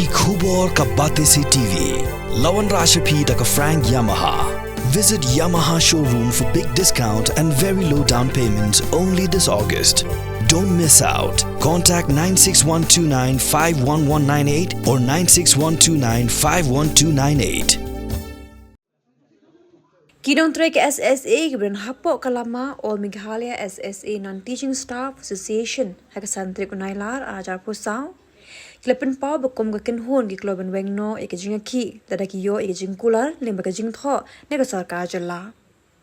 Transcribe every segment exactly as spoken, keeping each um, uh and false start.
Ki khubor ka Batesi T V. La wanrah sha phi da ka Frank Yamaha. Visit Yamaha showroom for big discount and very low down payments only this August. Don't miss out. Contact nine six one two nine five one one nine eight or nine six one two nine five one two nine eight. Ki nongtrei ka S S A kiba don hapoh ka lama All Meghalaya S S A Non Teaching Staff Association ha ka san tarik u Nailar ar hajar arphew saw ki la pynpaw ba kum ka kynhun ki kloi ban weng noh ïa ka jingïakhih lada ki ïoh ïa ka jingkular lyngba ka jingthoh na ka sorkar jylla.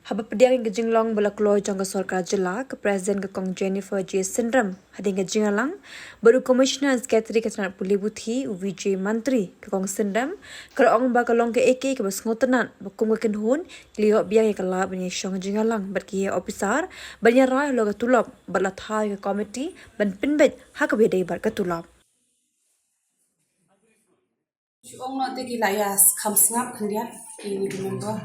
Haba pdiang ïa ka jinglong ba la kloi jong ka sorkar jylla, ka President ka Kong Jennifer J Synrem hadien ka jingïalang bad u Commissioner and Secretary ka tnat pule puthi u Vijay Mantri, ka Kong Synrem ka la ong ba ka long kaei kaei kaba sngewtynnat ba kum ka kynhun ki la ïoh biang ïa ka lad ban ïashong jingïalang bad ki officer ban ïarai halor ka tulop bad la thaw ïa ka komiti ban pynbeit ha kaba ïadei bad ka tulop. Shu ong noh te ki la ïa kham sngap khyndiat ki member.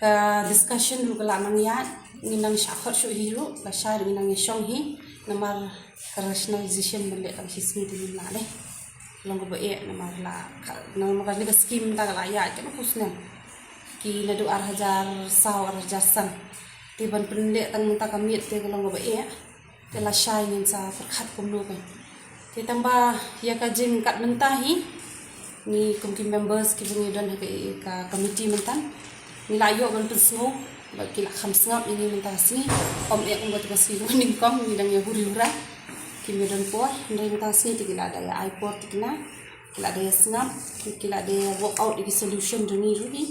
Ka discussion ruh ka la nang ïaid, ngi nang shah khot shuh hi ruh, lashai ruh ngi nang ïashong hi, namar ka rationalization ban leh tang shi sngi te ngim lah leh. Long kaba eh namar la ka, namar kane ka scheme te ka la ïaid katno phew snem. Ki naduh ar hajar saw ar hajar san. Te ban pynleh tang mynta ka miet te ka long kaba eh. Te lashai ngin sa pyrkhat kumno kan. Te tang ba ïa ka jingkat mynta hi, ngi kum ki members kiba ngi don ha ka, ka committee mynta, ngi la ïoh ban pynsngew ba ki la kham sngap ïa ngi mynta ka sngi. Ym eh kum katu ka sngi kaba nyngkong ngi dang ïa huri hura, kim ïa don por. Hynrei mynta ka sngi te ki la da ïa ai por te kine, ki la da ïa sngap, ki la da ïa work out ïa ki solution jong ngi ruh hi.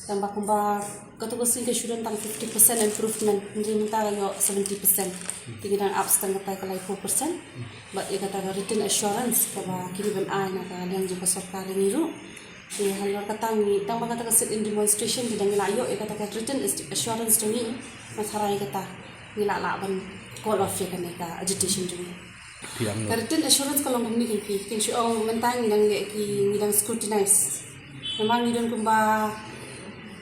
Tang ba kumba katu ka sngi ka shu don tang fifty percent improvement, hynrei mynta ka ïoh seventy percent. Te ngi dang ap sa tang kata ka laiphew percent. Bad ïa kata ka written assurance kaba ki dei ban ai na ka liang jong ka sorkar ïa ngi ruh. Te halor kata ngi, tang ba kata ka sit-in demonstration te dang ngi la ïoh ïa kata ka written assurance jong ngi, na tharai kata ngi la lah ban call off ïa kane ka agitation jong ngi. Ka written assurance ka long kumne, kin phi, kin shu ong mynta ngi dang leh ki, ngi dang scrutinize. Namar ngi don kumba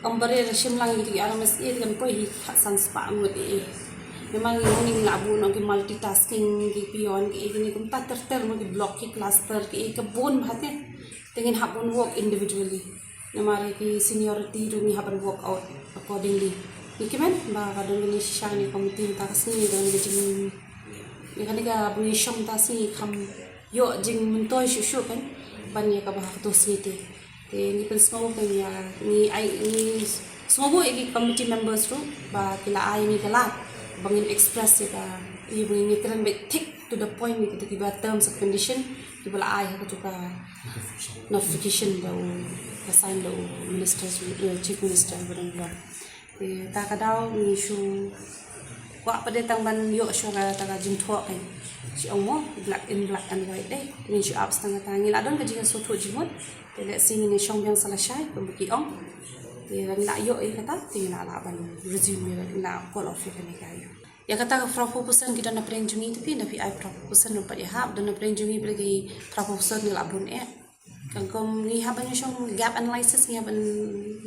ym bare la shim lang ïa ki R M S A te kan poi hi khatsan spah ngut eh. Namar ngi ong ngi la bun ong ki multitasking, ki peon, ki eh, kine kumta ter ter mo, ki block, ki cluster, ki eh, ka bun bha te. Te ngin hap ban work individually. Namar ki seniority ruh ngi hap ban work out accordingly. Ngi kmen ba ka don kane shisha kane committee mynta ka sngi, don ka jing, ïa kane kaba ngi shong mynta ka sngi kham ïoh jingmyntoi shuh shuh kan ban ïa kaba ha kato sngi te. Te ngi pynsngew kan ïa, ngi ai, ngi sngew buh ïa ki committee members ruh ba ki la ai ïa ngi ka lad ba ngin express ïa ka, ïa ba ngin kren beit thik to the point ïa kita kiba terms and condition kiba la ai ha katu ka notification ba u, ba sign da u minister, eh, chief minister ba dang long. Te ta ka daw ngi shu kwah pat de tang ban ïoh shuwa kata ka jingthoh kan. Shu ong mo black in black and white de. Ngin shu ap sa tang kata, ngi la don ka jingïasngewthuh jingmut. Te lehse ngin ïashong biang sa lashai kumba ki ong. Te ngi la ïoh ïa kata te ngi la lah ban resume ïa, ngi la call off ïa kane ka ïa. Ïa kata ka phraphew percent ki don na pdeng jong ngi te phi, na phi ai phraphew percent ruh pat ïahap, don na pdeng jong ngi pat ki phraphew percent ngi la bun eh. Kan kum ngi hap ban ïashong gap analysis ngi hap ban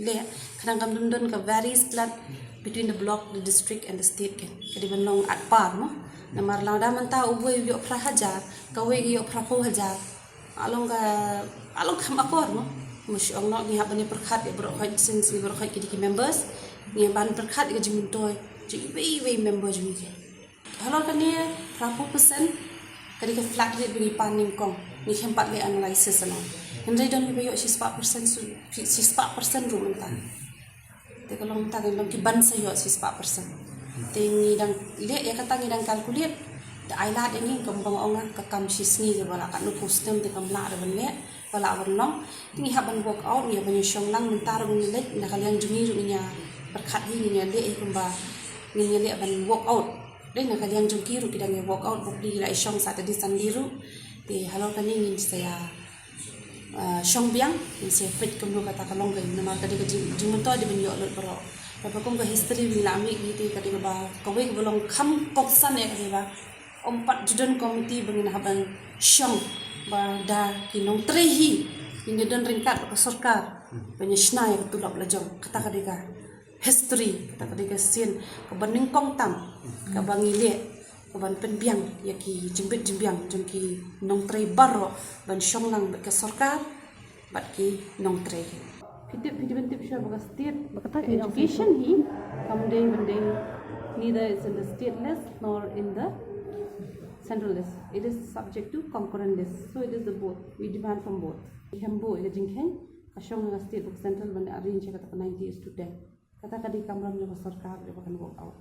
leh, khnang kam don don ka very split between the block, the district and the state kan. Ka dei ban long at par mo. Namar lada mynta uwei u ïoh phra hajar, kawei ka ïoh phraphew hajar. Along ka, along kham akor mo. Mo shu ong noh ngi hap ban ïa pyrkhat ïa baroh khoit, since ngi baroh khoit ki dei ki members. Ngi hap ban pyrkhat ïa ka jingmyntoi jong iwei iwei member jong ngi. Halor kane phraphew percent ka dei ka flat rate ba ngi pan nyngkong, ngi khlem pat leh analysis ano. Hynrei don kiba ïoh shispah percent, shispah percent ruh mynta. Te ka long mynta ka long ki ban sa ïoh shispah percent. Te ngi dang leh ïa kata, ngi dang calculate. Te ai lad ïa ngi kumba nga ong nga, ka kam shi sngi kaba la katno phew snem te kam lah da ban leh, ba lah ban long. Te ngi hap ban work out, ngi hap ban ïashong lang, mynta ruh ngi leit na ka liang jong ngi ruh ngin ïa pyrkhat hi, ngin ïa leh hi kumba ngin ïa leh ban work out. Dei na ka liang jong ki ruh ki dang ïa work out, bad ki la ïashong Saturday Sunday ruh. Te halor kane ngin sa ïa, ah, shong biang, ngin sa ïa peit kumno kata ka long ka, namar ka dei ka jing, jingmyntoi dei ban ïoh lut baroh. Kaba kum ka history ba ngi la mih ngi te ka dei kaba, kawei kaba long kham kongsan eh ka dei ba ym pat ju don committee ba ngin hap ban shong ba da ki nongtrei hi ngin ïa don ryngkat bad ka sorkar ban ïa shna ïa ka tulop la jong. Kata ka dei ka history, kata ka dei ka sien kaba nyngkong tam kaba ngi leh. Ban pynbiang ïa ki jingbit jingbiang jong ki nongtrei baroh ban shong lang bad ka sorkar bad ki nongtrei. Phi tip, phi tip, phi tip shuwa ba ka state, ba ka education hi kam dei ban dei, neither it's in the state list nor in the central list. It is subject to concurrent list. So it is the both. We demand from both. Ki hem buh ïa ka jingkheiñ, ka shong ka state bad central ban arrange ïa kata ka ninety is to ten. Kata ka dei kamram jong ka sorkar, ïa ba kan work out.